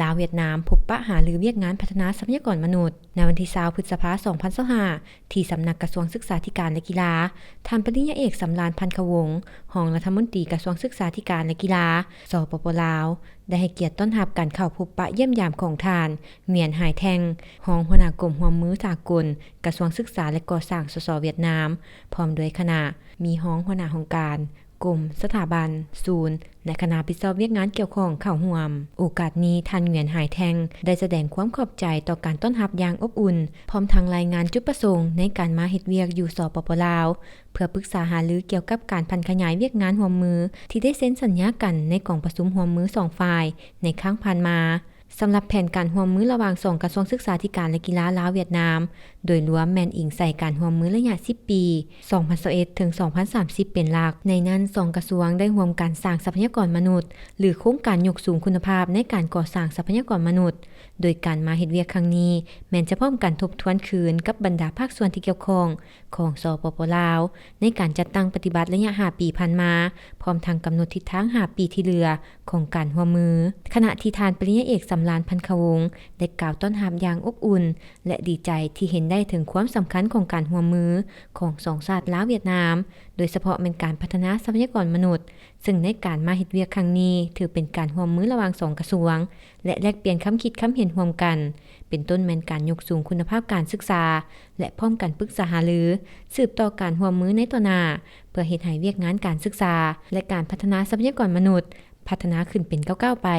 ລາວ-ຫວຽດນາມ ພົບປະຫາລືວຽກງານພັດທະນາຊັບພະຍາກອນມະນຸດ. ໃນວັນທີຊາວ ພຶດສະພາ ສອງພັນຊາວຫ້າ ທີ່ສຳນັກກະຊວງສຶກສາທິການ ແລະ ກິລາ, ທ່ານປະລິນຍາເອກ ສຳລານ ພັນຄະວົງ ຮອງລັດຖະມົນຕີກະຊວງສຶກສາທິການ ແລະ ກິລາ ສປປ ລາວ ໄດ້ໃຫ້ກຽດຕ້ອນຮັບການເຂົ້າພົບປະຢ້ຽມຢາມຂອງທ່ານ ຫງວຽນ ຫາຍແທ່ງ ຮອງຫົວໜ້າກົມຮ່ວມມືສາກົນ ກະຊວງສຶກສາ ແລະ ກໍ່ສ້າງ ສສ ຫວຽດນາມ ພ້ອມດ້ວຍຄະນະ, ມີຮອງຫົວໜ້າຫ້ອງການ, ກົມ, ສະຖາບັນ, ສູນ ແລະ ຄະນະຮັບຜິດຊອບວຽກງານກ່ຽວຂ້ອງເຂົ້າຮ່ວມ. ໂອກາດນີ້, ທ່ານ ຫງວຽນ ຫາຍແທ່ງ ໄດ້ສະແດງຄວາມຂອບໃຈຕໍ່ການຕ້ອນຮັບຢ່າງອົບອຸ່ນ, ພ້ອມທັງລາຍງານຈຸດປະສົງໃນການມາເຮັດວຽກຢູ່ ສປປ ລາວ ເພື່ອປຶກສາຫາລືກ່ຽວກັບການຜັນຂະຫຍາຍວຽກງານຮ່ວມມືທີ່ໄດ້ເຊັນສັນຍາກັນໃນກອງປະຊຸມຮ່ວມມືສອງຝ່າຍໃນຄັ້ງຜ່ານມາ. ສຳລັບແຜນການຮ່ວມມືລະຫວ່າງສອງກະຊວງສຶກສາທິການ ແລະ ກິລາ ລາວ-ຫວຽດນາມ ໂດຍລວມແມ່ນອີງໃສ່ການຮ່ວມມືໄລຍະສິບປີ ສອງພັນຊາວເອັດ ເຖິງ ສອງພັນສາມສິບ ເປັນຫຼັກ. ໃນນັ້ນ ສອງກະຊວງໄດ້ຮ່ວມກັນສ້າງຊັບພະຍາກອນມະນຸດ ຫຼື ໂຄງການຍົກສູງຄຸນນະພາບໃນການກໍ່ສ້າງຊັບພະຍາກອນມະນຸດ, ໂດຍການມາເຮັດວຽກຄັ້ງນີ້ ແມ່ນຈະພ້ອມກັນທົບທວນຄືນກັບບັນດາພາກສ່ວນທີ່ກ່ຽວຂ້ອງຂອງ ສປປ ລາວ ໃນການຈັດຕັ້ງປະຕິບັດໄລຍະຫ້າປີຜ່ານມາ, ພ້ອມທັງກຳນົດທິດທາງຫ້າປີທີ່ເຫຼືອຂອງການຮ່ວມມື. ຂະນະທີ່ທ່ານປະລິນຍາເອກ ສຳລານ ພັນຄະວົງ ໄດ້ກ່າວຕ້ອນຮັບຢ່າງອົບອຸ່ນ ແລະ ດີໃຈທີ່ເຫັນໄດ້ເຖິງຄວາມສຳຄັນຂອງການຮ່ວມມືຂອງສອງຊາດລາວ-ຫວຽດນາມ, ໂດຍສະເພາະແມ່ນການພັດທະນາຊັບພະຍາກອນມະນຸດ, ເຊິ່ງໃນການມາເຮັດວຽກຄັ້ງນີ້ ຖືເປັນການຮ່ວມມືລະຫວ່າງສອງກະຊວງ ແລະ ແລກປ່ຽນຄຳຄິດຄຳເຫັນຮ່ວມກັນ, ເປັນຕົ້ນແມ່ນການຍົກສູງຄຸນນະພາບການສຶກສາ ແລະ ພ້ອມກັນປຶກສາຫາລື ສືບຕໍ່ການຮ່ວມມືໃນຕໍ່ໜ້າ ເພື່ອເຮັດໃຫ້ວຽກງານການສຶກສາ ແລະ ການພັດທະນາຊັບພະຍາກອນມະນຸດ ພັດທະນາຂຶ້ນເປັນກ້າວໆໄປ.